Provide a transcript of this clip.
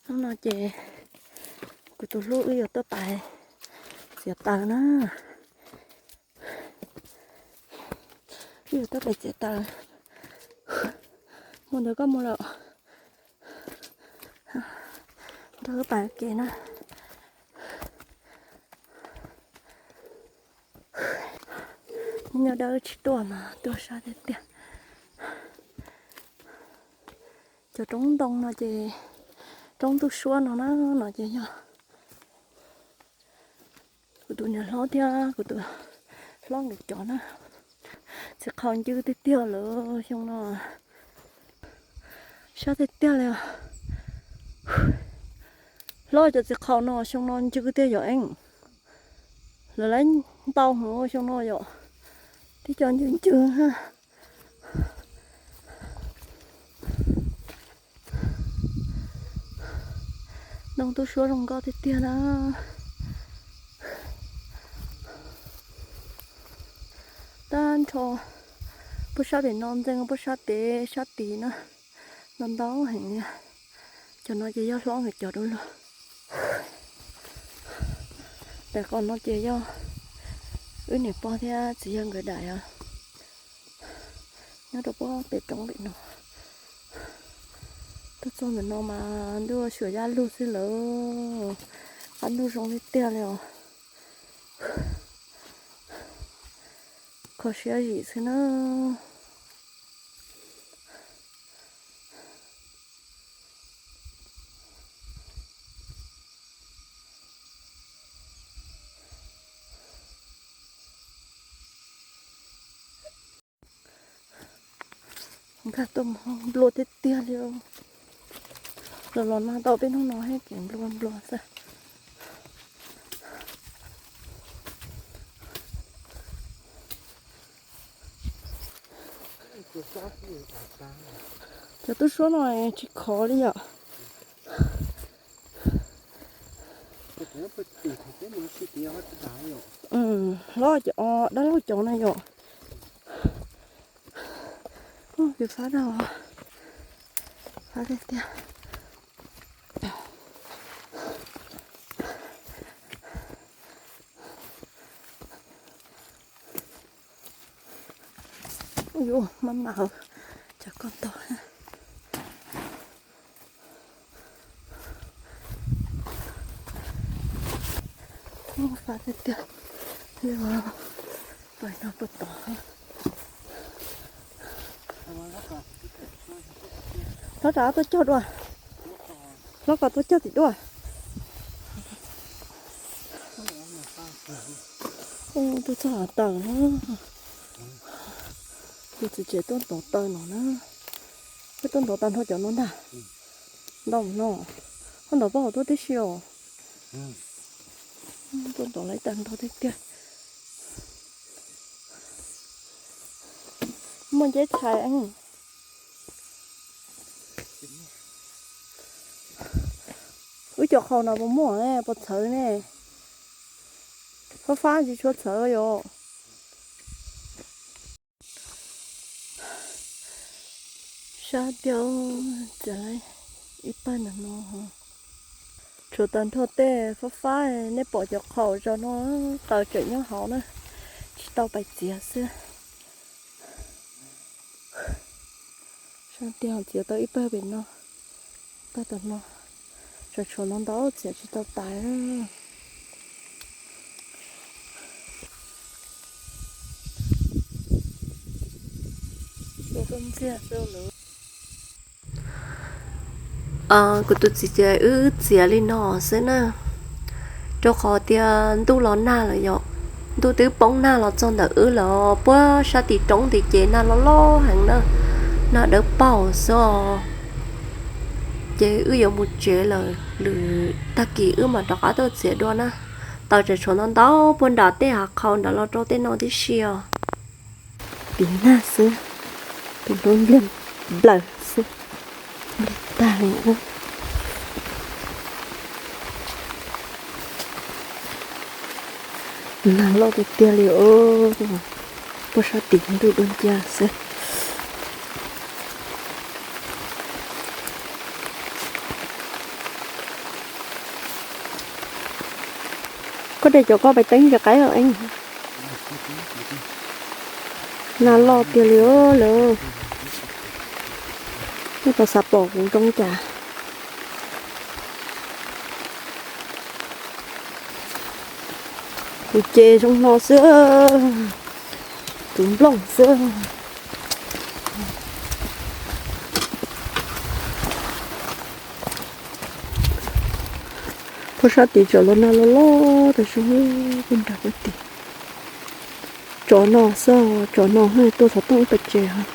Hnub no ces kuv tus hlub wb yuav tuaj pais txiav taws na. Wb yuav tuaj pais txiav taws. Mus ntawd koj mus lawm. Nrog wb pais ua ke na. Nyob dawb tsis tuaj mas tuaj sab tiag tiag. Cov roob ntoo no ces, roob ntuj suab no na, no ces yog kuv tus niam hlob thiab kuv tus hlob nkawd cov na. Txiv qhaus ncw tiag tiag lawm xyoo no. Sab tiag tiag li os. Hlob cov txiv qhaus no xyoo no ncw tiag yom eeb. Lawv lawv ntau heev xyoo no yom. Tib co ncw ncw. Ntuj suab zoo nkauj tiag tiag na. Tag nrho puag sab pem no ntxeev puag sab pem sab tid na, ntau ntau heev li. Cov no ces yog hlob nkawd cov dua lug. Pem qos no ces yog wb niam pog thiab txiv yawg nkawd daim os. Nyob rau puag pem roob pem no. Tuaj txog ntawm no mas ntuj suam yaj lug xwb lawm. Qab ntuj zoo tiag tiag li os. Kho siab zim xwb na. Nkag tuaj nplua tiag tiag li. Los los nag tau peb hnub no thiab ces nplua nplua xwb. Cov tub suab no tsis khov li yom. Hlob cov dab laug cov no yom. Ub, fab dab, fab tiag tiag. Yuav maj mam, tsam koj tau. Fab tiag tiag. Pais no puag tod. Hlob rov tuaj cog dua. Hlob koj tuaj cog tim duaj. Ub, tuaj txog hav taws na. Tus txiv tsev tuaj ntov taws no na. Peb tuaj ntov tag nrho cov no ntag. Ntau no. Koj ntov paj hauv tuaj tib si os. Tuaj ntov lawv ib tag nrho tiag tiag. Muaj nceb tshais. Wb cov qhaus no puas muaj ne, puas txhawv ne? Fab fab tsis tshua txhawv yom. Sab tiag, txiav lawm ib pawg ntawm no. Tshuav tag nrho tej fab fab, nej pom cov qhaus zog no, taws tseem nyob hauv na, tsis tau pais txiav xwb. Sab tiag, txiav tau ib pawg pem no, pawg tom no, tshuav tshuav no ntau txiav tsis tau tais. Kuv tus txiv ces wb txiav li no xwb na, rau qhov tias ntuj los nag lawm yom. Ntuj twb poob nag los txog ntawm wb lawm, puag sab tim roob tim ces nag loj loj heev na, nag dawb paug xwb os. Ces wb yuav mus tsev lawm, lwm tag kis wb mam rov qab tuaj txiav dua na. Taws tseem tshuav ntau ntau puag nram tej hav qhaus nrad los rau tej no tib si os. Tiv nag xwb, tus hlub npliag nplaws xwb, npliag tag li. Nag loj tiag tiag li os, puag sab tim ntuj dua ncia xwb. Puab de cov koj pais teeb ces qaib os. Nag loj tiag li lawm. Nej puas xav pom kuv zoo cas? Kuv ces zoo no xwb, tus nplooj xwb. Puag sab tid tseem los nag loj loj tas zog, puag nram puag tid. Tsov no xwb, tsov no tuaj xov tooj ib pawg tsev.